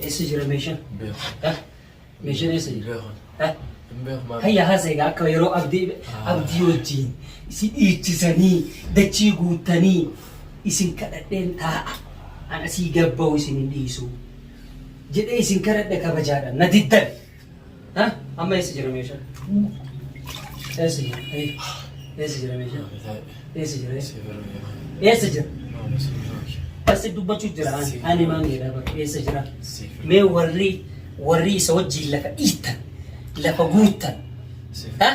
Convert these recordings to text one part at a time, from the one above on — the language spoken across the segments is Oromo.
Eessa jira meeshaan? Beeku. Ha? Meeshaan eessa jira? Beeku. Ha? Hin beeku maal. Hayya haasa egaa akka yeroo abdii abdii wajjin isin dhiichisanii dachii guuttanii isin kadhadheen taa'a. An asii gabba'u isin hin dhiisu. Jedhee isin kadhadhe kabajaadhaan na diddan. Ha? Amma eessa jira meeshaan? Eessa jira? Hayya. Eessa jira meeshaan? Eessa jira? Eessa jira? Asi dubbachuu jira ani. Ani maan jedha bara eessa jira? Mee warri warri isa wajjin lafa dhiittan lafa guuttan ha?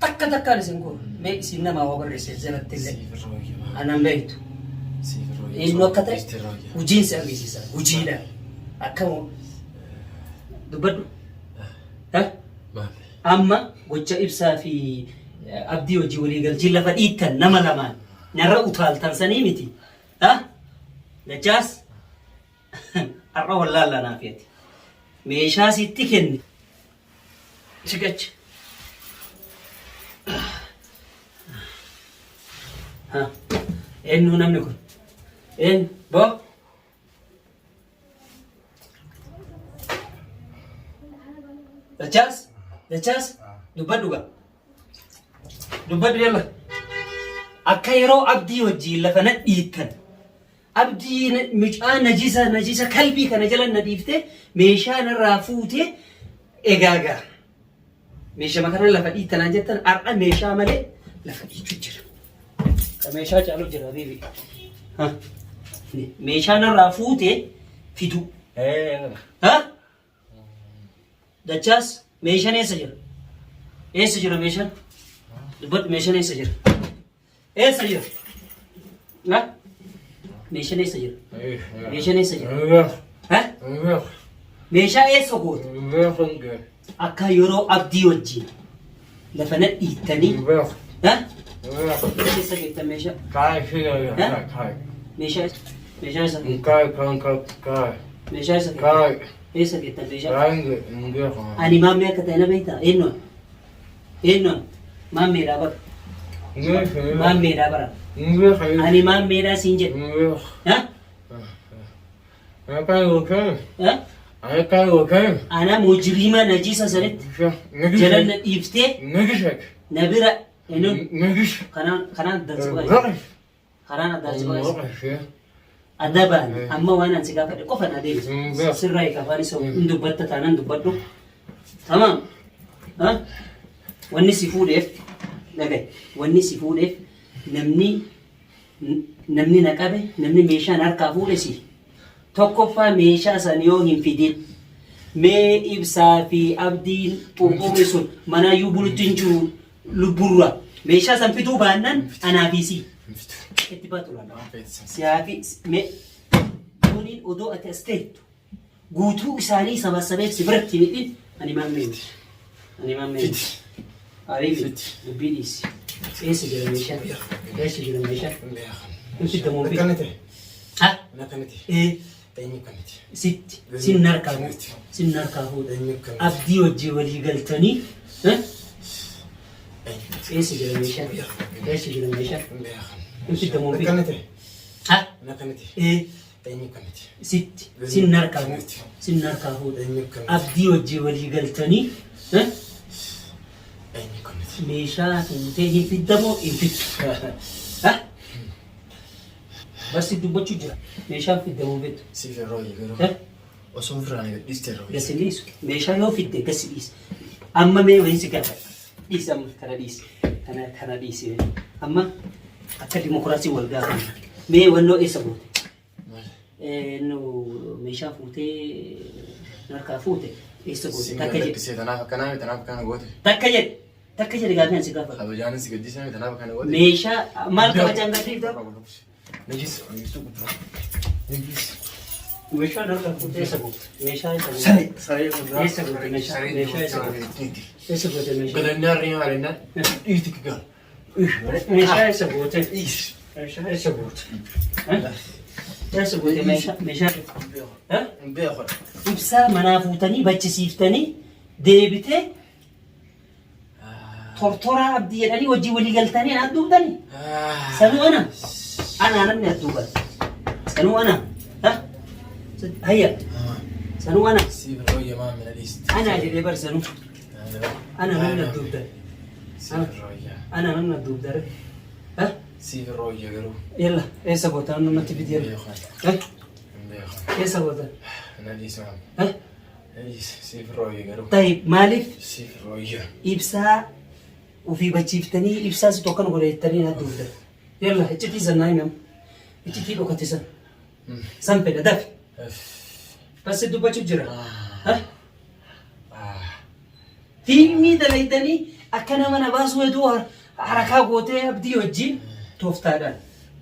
Takka takkaan isin guura. Mee isin namaa waa barreesse jalatti illee. Anan beektu. Eenyu akka ta'e hojiin si argisiisa. Hojiidhaan. Akka dubbadhu. Ha? Amma gocha ibsaa fi abdii hojii walii galchii lafa dhiittan nama lamaan narra utaaltan sanii miti. Ha? Dachaas har'a wallaallaa naaf ati. Meeshaa sitti kenne. Sigacha. Ha? Eenyu namni kun? Eenyu? Boo? Dachaas? Dachaas? Dubbadhu gaa. Dubbadhu yalla. Akka yeroo abdii wajjiin lafa na dhiittan. Abdii mucaa najisa najisa kalbii kana jala na dhiiftee meeshaa narraa fuutee egaa gaa. Meeshama kana lafa dhiittanaan jettan har'a meeshaa malee lafa dhiichu jira. Ka meeshaa caalu jira habiibi. Ha. Meeshaa narraa fuute fiduu. Ha? Dachaas meeshaan eessa jira? Eessa jira meeshaan? Dubbadhu meeshaan eessa jira? Eessa jira? Ha? Meeshaan eessa jira? Meeshaan eessa jira? Ha? Meeshaa eessa goote? Akka yeroo abdii wajjin lafa na dhiittanii. Ha? Eessa geettan meeshaa? Meeshaa meeshaa eessa geettan? Meeshaa eessa geettan? Eessa geettan meeshaa? Ani maammee akka ta'e na beektaa? Eenyu? Eenyu? Maammeedhaa bara. Maammeedhaa bara. Ani maammeedhaa siin jedhe. Ha? Ha? Ana mujriima najisa sanitti jala na dhiiftee na bira eenyuun kanaan kanaan addaan si baqaqsa. Karaan addaan si baqaqsa. Adabaan amma waan an si gaafadhe qofa naa deebisa. Sirraa hiika afaan isa hin dubbatta taanaan dubbadhu. Tamaam. Ha? Wanni si fuudheef dhaga'i. Wanni si fuudheef namni namni na qabe namni meeshaan harkaa fuudhe si. Tokkoffaa meeshaa san yoo hin fidin mee ibsaa fi abdiin qurqurri sun manaayyuu bulutti hin jiru lubburra meeshaa san fiduu baannaan anaa fi si. Itti baatu laala. Siyaa fi mee dooniin odoo ati as teettu guutuu isaanii sabasabeef si biratti hin hidhin ani maammee miti. Ani maammee miti. Ariifi dubbii dhiisi. Eessa jira meeshaan? Eessa jira meeshaan? Hin fiddamoo hin fiddu? Ha? Ee. Sitti sin narkaa fuudha. Sin narkaa fuudha. Abdii wajjin walii galtanii. Eh? Eessa jira meeshaan? Eessa jira meeshaan? Hin fiddamoo hin fiddu? Ha? Ee. Sitti sin narkaa fuudha. Sin narkaa fuudha. Abdii wajjin walii galtanii. Eh? Meeshaa fuutee hin fiddamoo hin fiddu? Ha? Barsi dubbachuu jira. Meeshaan fidde moo fiddu? Siif yeroo garuu. Eh? Osoo ofirraa na gadhiiste yeroo. Gasi dhiisu. Meeshaa yoo fidde gasi dhiisi. Amma mee wayii si gaafadha. Dhiisi amma kana dhiisi. Kana kana dhiisi. Amma akka dimokiraasii wal gaafanna. Mee wannoo eessa goote? Maal? Nu meeshaa fuutee harkaa fuute eessa goote? Siin Takka jedhe. gaddisee tanaaf akkanaa miti tanaaf akkana goote. Takka jedhe. Takka jedhe gaafii ani si gaafadha. Kabajaanis si gaddisee miti tanaaf akkana goote. Meeshaa maal kabajaan gaddiifta? Najis najis najis. Meeshaa harkaa fuutee eessa goote? Meeshaa eessa goote? Saree saree guddaa. Eessa goote meeshaa? Meeshaa eessa goote? Eessa goote meeshaa? Galannaa riyaa galannaa. Dhiirti kigaa. Meeshaa eessa goote? Meeshaa eessa goote? Eessa goote meeshaa? Meeshaa Beeku. ibsaa manaa fuutanii bachisiiftanii deebitee tortoraa abdii jedhanii hojii walii galtanii ana duubdanii. Sanuu ana. Anaa namni adduuban. Sanuu ana. Hayya. Sanuu ana. Siif rooyya maamila dhiisti. Ana jedhee bar sanuu. Ana namni adduubda. Siif rooyya. Ana namni adduubda. Eh? Siif rooyya garuu. Yalla eessa gootaa namatti fidi yalla. Beekan. Eh? Beekan. Eessa gootaa? Na dhiisi maamila. Eh? Na dhiisi. Siif rooyya garuu. Tayyib maaliif Siif rooyya. ibsaa ofii bachiiftanii ibsaa si tokkan godhettanii na duubda. Yalla iccitii san naa himam. Iccitii dhokate san. San fedha dafi. Bas dubbachuu jira. Eh? Fiilmii dalaydanii akka nama na baasuu heduu harakaa gootee abdii wajjin tooftaadhaan.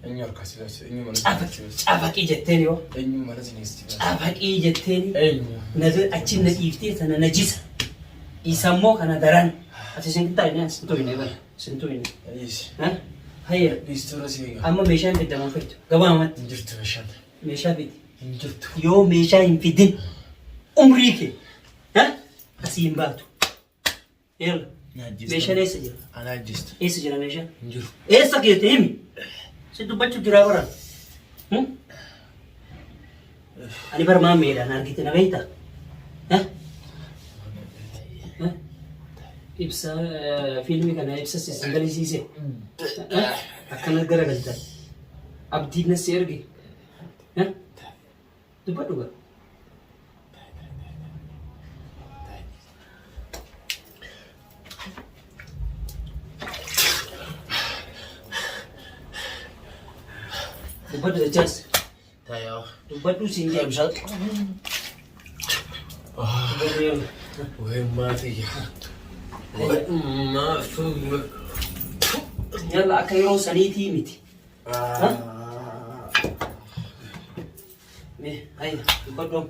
Eenyu harkaa si baase? Eenyu mana Cafaqi si baase? cafaqii jetteen yoo Eenyu mana si baase? cafaqii jetteen Eenyu? na achi na dhiiftee sana najisa. Isa immoo kana daran. Ati sin taa'ine sin tuyne bara sin tuyne. Na dhiisi. Hayya Dhiistuu si eega. amma meeshaan fiddaman fiddu gabaabumatti Hin jirtu meeshaan. meeshaa fidi. Hin jirtu. Yoo meeshaa hin fidin umrii kee asii hin baatu. Yalla meeshaan eessa jira? Ana ajjeesta. Eessa jira meeshaan? Hin jiru. Eessa keete himi? Si dubbachuu jira bara. Ani bar maammeedhaan argite na beektaa? Ibsa fiilmii kana ibsa si galisiise. Akkana garagalta. Abdiin na si erge. Dubbadhu gaa. Dubbadhu jechaas. Taa'ee. Dubbadhu siin jedhe. Bishaan. Dubbadhu yalla. Wayi maatii. Wayi maatii. Yalla akka yeroo saniitii miti. Mee hayya dubbadhu.